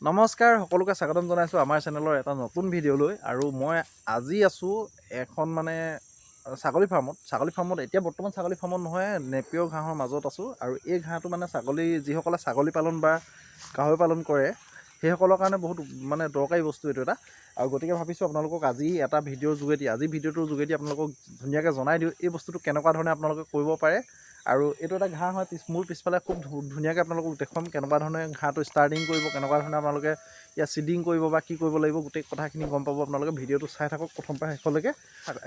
নমস্কাৰ, সকলোকে স্বাগতম জনাইছোঁ আমাৰ চেনেলৰ এটা নতুন ভিডিঅ'লৈ। আৰু মই আজি আছোঁ এখন মানে ছাগলী ফাৰ্মত। ছাগলী ফাৰ্মত, এতিয়া বৰ্তমান ছাগলী ফাৰ্মত নহয়, নেপিয়ৰ ঘাঁহৰ মাজত আছোঁ। আৰু এই ঘাঁহটো মানে ছাগলী, যিসকলে ছাগলী পালন বা গাহৰি পালন কৰে, সেইসকলৰ কাৰণে বহুত মানে দৰকাৰী বস্তু এইটো এটা। আৰু গতিকে ভাবিছোঁ আপোনালোকক আজি এটা ভিডিঅ'ৰ যোগেদি, আজি ভিডিঅ'টোৰ যোগেদি আপোনালোকক ধুনীয়াকৈ জনাই দিওঁ এই বস্তুটো কেনেকুৱা ধৰণে আপোনালোকে কৰিব পাৰে। আৰু এইটো এটা ঘাঁহ হয়, মোৰ পিছফালে খুব ধুনীয়াকৈ আপোনালোকক দেখুৱাম কেনেকুৱা ধৰণে ঘাঁহটো ষ্টাৰ্টিং কৰিব, কেনেকুৱা ধৰণে আপোনালোকে ইয়াত চিডিং কৰিব বা কি কৰিব লাগিব, গোটেই কথাখিনি গম পাব আপোনালোকে। ভিডিঅ'টো চাই থাকক প্ৰথম পৰা শেষলৈকে।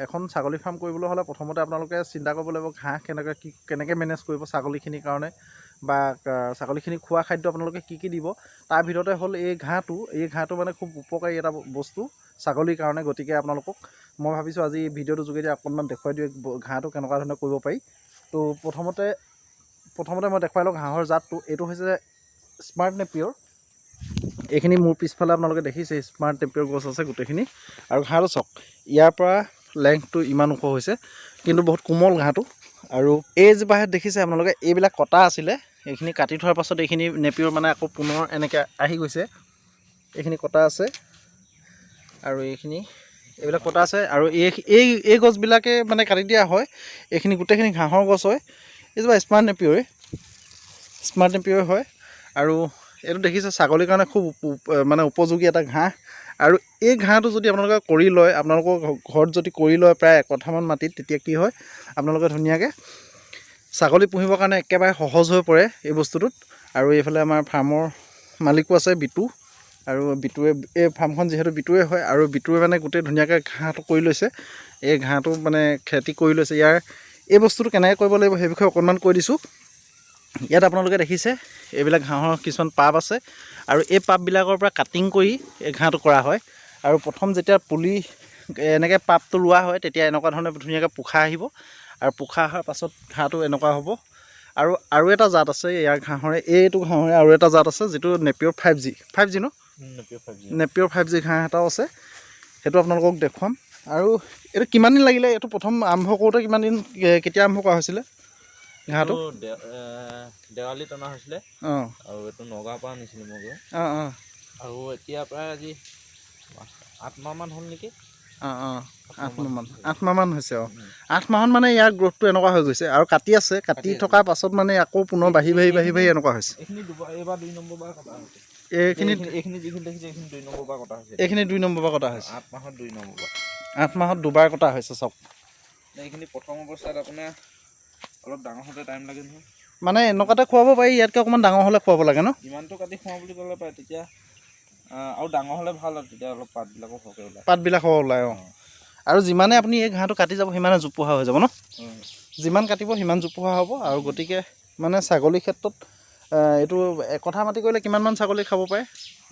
এখন ছাগলী ফাৰ্ম কৰিবলৈ হ'লে প্ৰথমতে আপোনালোকে চিন্তা কৰিব লাগিব ঘাঁহ কেনেকৈ কি কেনেকৈ মেনেজ কৰিব ছাগলীখিনিৰ কাৰণে, বা ছাগলীখিনি খোৱা খাদ্য আপোনালোকে কি কি দিব। তাৰ ভিতৰতে হ'ল এই ঘাঁহটো। এই ঘাঁহটো মানে খুব উপকাৰী এটা বস্তু ছাগলীৰ কাৰণে। গতিকে আপোনালোকক মই ভাবিছোঁ আজি ভিডিঅ'টোৰ যোগেদি অকণমান দেখুৱাই দিওঁ ঘাঁহটো কেনেকুৱা ধৰণে কৰিব পাৰি। তো প্ৰথমতে মই দেখুৱাই লওঁ ঘাঁহৰ জাতটো। এইটো হৈছে স্মাৰ্ট নেপিয়ৰ। এইখিনি মোৰ পিছফালে আপোনালোকে দেখিছে স্মাৰ্ট নেপিয়ৰ গছ আছে গোটেইখিনি। আৰু ঘাঁহটো চাওক, ইয়াৰ পৰা লেংথটো ইমান ওখ হৈছে, কিন্তু বহুত কোমল ঘাঁহটো। আৰু এইজোপাহেত দেখিছে আপোনালোকে, এইবিলাক কটা আছিলে, এইখিনি কাটি থোৱাৰ পাছত এইখিনি নেপিয়ৰ মানে আকৌ পুনৰ এনেকৈ আহি গৈছে। এইখিনি কটা আছে আৰু এইখিনি এইবিলাক কটা আছে। আৰু এই এই এই গছবিলাকে মানে কাটি দিয়া হয়। এইখিনি গোটেইখিনি ঘাঁহৰ গছ হয়। এইজোপা স্মাৰ্ট নেপিয়ৰে, স্মাৰ্ট নেপিয়ৰ হয়। আৰু এইটো দেখিছে, ছাগলীৰ কাৰণে খুব মানে উপযোগী এটা ঘাঁহ। আৰু এই ঘাঁহটো যদি আপোনালোকে কৰি লয়, আপোনালোকৰ ঘৰত যদি কৰি লয় প্ৰায় একঠামান মাটিত, তেতিয়া কি হয়, আপোনালোকে ধুনীয়াকৈ ছাগলী পুহিবৰ কাৰণে একেবাৰে সহজ হৈ পৰে এই বস্তুটোত। আৰু এইফালে আমাৰ ফাৰ্মৰ মালিকো আছে বিটু। আৰু বিটুৱে, এই ফাৰ্মখন যিহেতু বিটুৱে হয়, আৰু বিটুৱে মানে গোটেই ধুনীয়াকৈ ঘাঁহটো কৰি লৈছে। এই ঘাঁহটো মানে খেতি কৰি লৈছে। ইয়াৰ এই বস্তুটো কেনেকৈ কৰিব লাগিব সেই বিষয়ে অকণমান কৈ দিছোঁ। ইয়াত আপোনালোকে দেখিছে এইবিলাক ঘাঁহৰ কিছুমান পাপ আছে, আৰু এই পাপবিলাকৰ পৰা কাটিং কৰি এই ঘাঁহটো কৰা হয়। আৰু প্ৰথম যেতিয়া পুলি এনেকৈ পাপটো ৰোৱা হয়, তেতিয়া এনেকুৱা ধৰণে ধুনীয়াকৈ পোখা আহিব, আৰু পোখা অহাৰ পাছত ঘাঁহটো এনেকুৱা হ'ব। আৰু এটা জাত আছে ইয়াৰ ঘাঁহৰে, এইটো ঘাঁহৰে আৰু এটা জাত আছে যিটো নেপিয়ৰ 5G, 5G ন? নেপিয়ৰ 5G ঘাঁহ এটাও আছে, সেইটো আপোনালোকক দেখুৱাম। আৰু এইটো কিমান দিন লাগিলে? এইটো প্ৰথম আৰম্ভ কৰোঁতে কিমান দিন, কেতিয়া আৰম্ভ কৰা হৈছিলে ঘাঁহটো? দেৱালীত অনা হৈছিলে। আৰু এইটো নগাঁৱৰ পৰা আনিছিলোঁ মই গৈ। অঁ অঁ আৰু এতিয়া প্ৰায় আজি 8 মাহমান হ'ল নেকি। অঁ অঁ 8 মাহমান, 8 মাহমান হৈছে। অঁ, 8 মাহত মানে ইয়াৰ গ্ৰ'থটো এনেকুৱা হৈ গৈছে। আৰু কাটি আছে, কাটি কাটি আছে। থকাৰ পাছত মানে আকৌ পুনৰ বাঢ়ি বাঢ়ি বাঢ়ি বাঢ়ি এনেকুৱা হৈছে। এইখিনি দুবাৰ, এইবাৰ 2 নম্বৰ বাৰ কটা হৈছে। এইখিনি এইখিনি যিখিনি দেখিছে, এইখিনি 2 নম্বৰ বাৰ কটা হৈছে। এইখিনি 2 নম্বৰ বাৰ কটা হৈছে। 8 মাহত 2 নম্বৰ বাৰ। 8 মাহত দুবাৰ কটা হৈছে, চাওক। এইখিনি প্ৰথম অৱস্থাত আপোনাৰ অলপ ডাঙৰ হওঁতে টাইম লাগে নহয়। মানে এনেকুৱাতে খুৱাব পাৰি, ইয়াতকৈ অকণমান ডাঙৰ হ'লে খুৱাব লাগে ন? ইমানটো কাটি খুৱাওঁ বুলি ক'লে পাৰে তেতিয়া, আৰু ডাঙৰ হ'লে ভাল আৰু তেতিয়া অলপ পাতবিলাকো সৰহকৈ ওলায়। পাতবিলাক সৰহ ওলায়, অঁ। আৰু যিমানে আপুনি এই ঘাঁহটো কাটি যাব, সিমানে জোপোহা হৈ যাব ন? যিমান কাটিব সিমান জোপোহা হ'ব। আৰু গতিকে মানে ছাগলীৰ ক্ষেত্ৰত এইটো একঠা মাটি কৰিলে কিমানমান ছাগলী খাব পাৰে?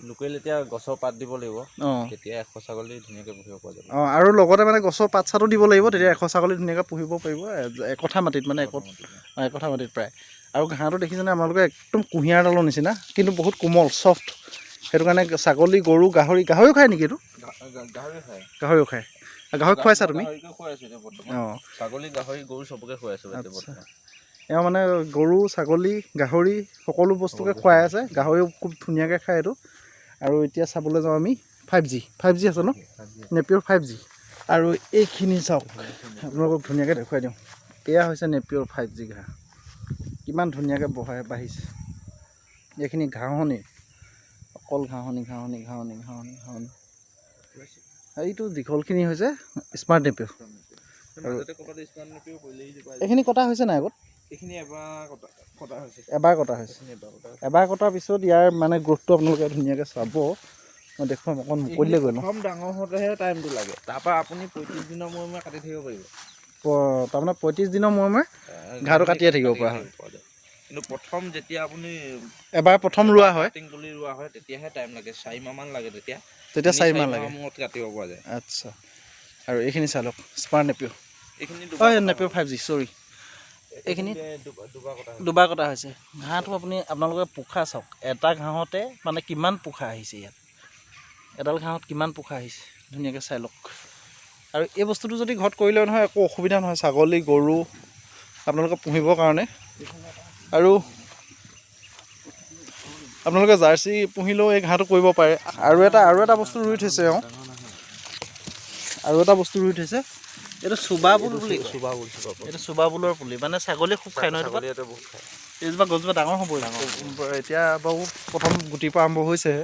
লোকেল এতিয়া গছৰ পাত দিব লাগিব। তেতিয়া 100 ছাগলী ধুনীয়াকৈ পুহিব পৰা যাব। অঁ, আৰু লগতে মানে গছৰ পাত চাতো দিব লাগিব, তেতিয়া 100 ছাগলী ধুনীয়াকৈ পুহিব পাৰিব একঠা মাটিত, মানে একঠা মাটিত প্ৰায়। আৰু ঘাঁহটো দেখিছেনে আপোনালোকে, একদম কুঁহিয়াৰ ডালৰ নিচিনা, কিন্তু বহুত কোমল, ছফ্ট। সেইটো কাৰণে ছাগলী, গৰু, গাহৰি, গাহৰিও খায় নেকি এইটো? গাহৰি খায়। গাহৰিও খায়। গাহৰি খুৱাইছা তুমি? গাহৰিকে খুৱাই আছোঁ এতিয়া বৰ্তমান। ছাগলী, গাহৰি, গৰু চবকে খুৱাই আছোঁ এতিয়া বৰ্তমান। এওঁ মানে গৰু, ছাগলী, গাহৰি সকলো বস্তুকে খুৱাই আছে। গাহৰিও খুব ধুনীয়াকৈ খায় এইটো। আৰু এতিয়া চাবলৈ যাওঁ আমি 5G, 5G আছে ন? নেপিয়ৰ 5G। আৰু এইখিনি চাওক, আপোনালোকক ধুনীয়াকৈ দেখুৱাই দিওঁ। এয়া হৈছে নেপিয়ৰ 5G ঘাঁহ, কিমান ধুনীয়াকৈ বঢ়াই বাঢ়িছে। এইখিনি ঘাঁহনি, অকল ঘাঁহনি, ঘাঁহনি, ঘাঁহনি, ঘাঁহনি, ঘাঁহনি। এইটো দীঘলখিনি হৈছে স্মাৰ্ট নেপিয়ৰ। মাজতে ক'ৰবাত স্মাৰ্ট নেপিয়ৰ পৰিলেই যোৱা। এইখিনি কটা হৈছে নাই আগত? এইখিনি এবাৰ কটা হৈছে। এবাৰ কটা হৈছে। এইখিনি এবাৰ কটা হৈছে। এবাৰ কটাৰ পিছত ইয়াৰ মানে গ্ৰ'থটো আপোনালোকে ধুনীয়াকৈ চাব, মই দেখুৱাম, অকণ মুকলিলৈ গৈ লওঁ। প্ৰথম ডাঙৰ হওঁতেহে টাইমটো লাগে, তাৰপৰা আপুনি 35 দিনৰ মূৰে মূৰে কাটি থাকিব পাৰিব। তাৰমানে 35 দিনৰ মূৰে মূৰে ঘাঁহটো কাটিয়ে থাকিব পৰা হয়। পৰা যায়। কিন্তু প্ৰথম যেতিয়া আপুনি এবাৰ প্ৰথম ৰোৱা হয়, কাটিং পুলি ৰোৱা হয়, তেতিয়াহে টাইম লাগে, 4 মাহমান লাগে তেতিয়া। তেতিয়া তিনি 4 মাহ লাগে। মাহৰ মূৰত কাটিব পৰা যায়। আচ্ছা, আৰু এইখিনি চাই লওক, স্মাৰ্ট নেপিয়ৰ। এইখিনি হয়, নেপিয়ৰ 5G, চৰি, এইখিনি দুবাৰ কটা হৈছে। দুবাৰ কটা হৈছে ঘাঁহটো। আপোনালোকে পোখা চাওক, এটা ঘাঁহতে মানে কিমান পোখা আহিছে ইয়াত, এডাল ঘাঁহত কিমান পোখা আহিছে, ধুনীয়াকৈ চাই লওক। আৰু এই বস্তুটো যদি ঘৰত কৰিলে নহয়, একো অসুবিধা নহয় ছাগলী, গৰু আপোনালোকে পুহিবৰ কাৰণে। আৰু আপোনালোকে জাৰ্চি পুহিলেও এই ঘাঁহটো কৰিব পাৰে। আৰু এটা বস্তু ৰুই থৈছে এওঁ। আৰু এটা বস্তু ৰুই থৈছে, এইটো চুবাবুল বুলি কয়। চুবাবুল, চুবাবুল। এইটো চুবাবুলৰ পুলি, মানে ছাগলীয়ে খুব খায় নহয় এইটো পাত? ছাগলী ইয়াতে বহুত খায়। এইজোপা গছজোপা ডাঙৰ হ'ব। এতিয়া বাৰু প্ৰথম গুটিৰ পৰা আৰম্ভ হৈছেহে।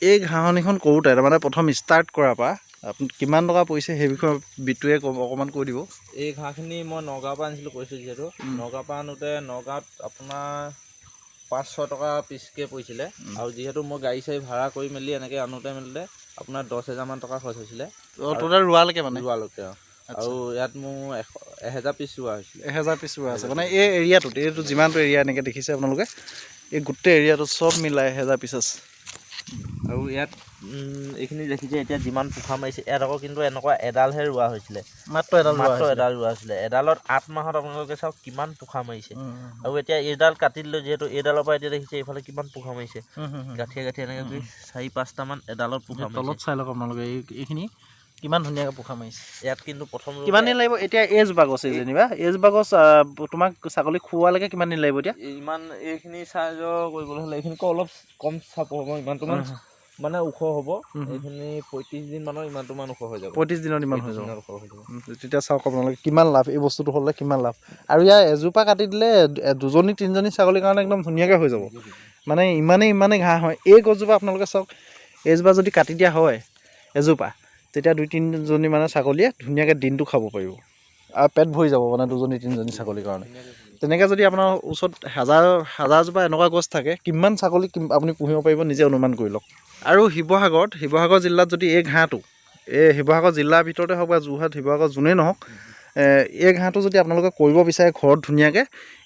এই ঘাঁহনিখন কৰোঁতে, তাৰমানে প্ৰথম ষ্টাৰ্ট কৰাৰ পৰা আপুনি কিমান টকা পৰিছে, সেই বিষয়ে বিটুৱে অকণমান কৈ দিব। এই ঘাঁহখিনি মই নগাঁৱৰ পৰা আনিছিলোঁ, কৈছোঁ যিহেতু। নগাঁৱৰ পৰা আনোতে নগাঁৱত আপোনাৰ 500 টকা পিচকৈ পৰিছিলে। আৰু যিহেতু মই গাড়ী চাড়ী ভাড়া কৰি মেলি এনেকৈ আনোতে মেলোতে আপোনাৰ 10 হেজাৰমান টকা খৰচ হৈছিলে। টোটেল ৰোৱালৈকে মানে? ৰোৱালৈকে, অঁ। আৰু ইয়াত মোৰ 1000 পিচ ৰোৱা হৈছিলে। 1000 পিচ ৰোৱা আছে, মানে এই এৰিয়াটোত, এইটো যিমানটো এৰিয়া এনেকৈ দেখিছে আপোনালোকে, এই গোটেই এৰিয়াটোত চব মিলাই 1000 পিচ আছে। আৰু ইয়াত এইখিনি দেখিছে, এতিয়া যিমান পোখা মাৰিছে, ইয়াত আকৌ কিন্তু এনেকুৱা এডালহে ৰোৱা হৈছিলে। মাত্ৰ এডাল ৰোৱা মাত্ৰ হৈছিলে। এডাল ৰোৱা হৈছিলে। এডালত 8 মাহত আপোনালোকে চাওক কিমান পোখা মাৰিছে। আৰু এতিয়া এইডাল কাটি দিলোঁ যিহেতু, এইডালৰ পৰা এতিয়া দেখিছে এইফালে কিমান পোখা মাৰিছে। গাঁঠিয়ে গাঁঠিয়ে এনেকৈ কৰি চাৰি পাঁচটামান এডালত পোখা তলত মাৰিছে। চাই লওক আপোনালোকে, এইখিনি কিমান ধুনীয়াকৈ পোখা মাৰিছে। ইয়াত কিন্তু প্ৰথম ৰোওঁতে কিমান দিন লাগিব এতিয়া এইজোপা গছ, এই যেনিবা এইজোপা গছ তোমাক ছাগলী খুওৱালৈকে কিমান দিন লাগিব এতিয়া? ইমান এইখিনি চাইজৰ কৰিবলৈ হ'লে এইখিনিতকৈ অলপ কম চাপৰ হ'ব, ইমানটো মান মানে ওখ হ'ব। এইখিনি 35 দিন মানৰ ইমানটো মান ওখ হৈ যাব। 35 দিনত ইমান হৈ 35 যাব। দিনত ওখ হৈ যাব। তেতিয়া চাওক আপোনালোকে কিমান লাভ, এই বস্তুটো হ'লে কিমান লাভ। আৰু ইয়াৰ এজোপা কাটি দিলে দুজনী তিনিজনী ছাগলীৰ কাৰণে একদম ধুনীয়াকৈ হৈ যাব, মানে ইমানেই ইমানেই ঘাঁহ হয়। এই গছজোপা আপোনালোকে চাওক, এইজোপা যদি কাটি দিয়া হয় এজোপা, তেতিয়া দুই তিনিজনী মানে ছাগলীয়ে ধুনীয়াকৈ দিনটো খাব পাৰিব আৰু পেট ভৰি যাব, মানে দুজনী তিনিজনী ছাগলীৰ কাৰণে। তেনেকৈ যদি আপোনাৰ ওচৰত হাজাৰ হাজাৰজোপা এনেকুৱা গছ থাকে, কিমান ছাগলী আপুনি পুহিব পাৰিব নিজে অনুমান কৰি লওক। আৰু শিৱসাগৰ জিলাত যদি এই ঘাঁহটো, এই শিৱসাগৰ জিলাৰ ভিতৰতে হওক বা যোৰহাট, শিৱসাগৰ যোনেই নহওক, এই ঘাঁহটো যদি আপোনালোকে কৰিব বিচাৰে ঘৰত ধুনীয়াকৈ,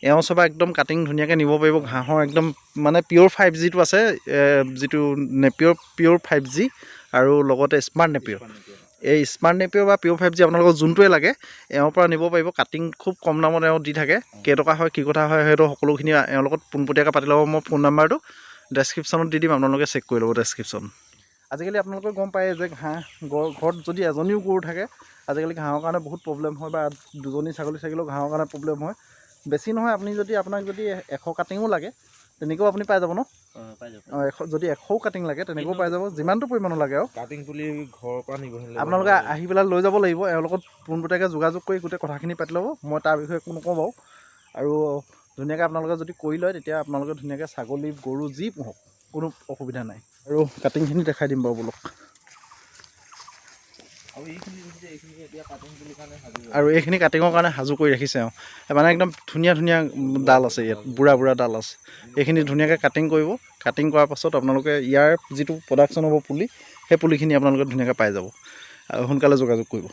এওঁ চবা একদম কাটিং ধুনীয়াকৈ নিব পাৰিব। ঘাঁহৰ একদম মানে পিয়'ৰ 5 জিটো আছে, যিটো নেপিয়ৰ পিয়'ৰ 5 জি আৰু লগতে স্মাৰ্ট নেপিয়ৰ। এই স্মাৰ্ট নেপিয়ৰ বা পিয়'ৰ 5 জি আপোনালোকক যোনটোৱে লাগে এওঁৰ পৰা নিব পাৰিব। কাটিং খুব কম দামত এওঁ দি থাকে। কেইটকা হয়, কি কথা হয়, সেইটো সকলোখিনি এওঁৰ লগত পোনপটীয়াকৈ পাতি ল'ব। মই ফোন নাম্বাৰটো ডেছক্ৰিপশ্যনত দি দিম, আপোনালোকে চেক কৰি ল'ব ডেছক্ৰিপশ্যন। আজিকালি আপোনালোকে গম পায় যে ঘাঁহ ঘৰত যদি এজনীও গৰু থাকে, আজিকালি ঘাঁহৰ কাৰণে বহুত প্ৰব্লেম হয়, বা দুজনী ছাগলী থাকিলেও ঘাঁহৰ কাৰণে প্ৰব্লেম হয়। বেছি নহয়, আপুনি যদি আপোনাক যদি 100 কাটিঙো লাগে, তেনেকৈও আপুনি পাই যাব ন? পাই যাব। অঁ, যদি 100ও কাটিং লাগে তেনেকৈও পাই যাব, যিমানটো পৰিমাণৰ লাগে। আৰু কাটিং পুলি ঘৰৰ পৰা নিবহি লাগিব। আপোনালোকে আহি পেলাই লৈ যাব লাগিব। এওঁৰ লগত পোনপটীয়াকৈ যোগাযোগ কৰি গোটেই কথাখিনি পাতি ল'ব, মই তাৰ বিষয়ে একো নকওঁ বাৰু। আৰু ধুনীয়াকৈ আপোনালোকে যদি কৰি লয়, তেতিয়া আপোনালোকে ধুনীয়াকৈ ছাগলী গৰু যি পোহক কোনো অসুবিধা নাই। আৰু কাটিংখিনি দেখাই দিম বাৰু, ব'লক। আৰু এইখিনি দেখিছে, এইখিনি এতিয়া কাটিং পুলিৰ কাৰণে সাজু হৈ আৰু এইখিনি কাটিঙৰ কাৰণে সাজু কৰি ৰাখিছে এওঁ। মানে একদম ধুনীয়া ধুনীয়া ডাল আছে ইয়াত, বুঢ়া বুঢ়া ডাল আছে। এইখিনি ধুনীয়াকৈ কাটিং কৰিব। কাটিং কৰাৰ পাছত আপোনালোকে ইয়াৰ যিটো প্ৰডাকশ্যন হ'ব পুলি, সেই পুলিখিনি আপোনালোকে ধুনীয়াকৈ পাই যাব। আৰু সোনকালে যোগাযোগ কৰিব।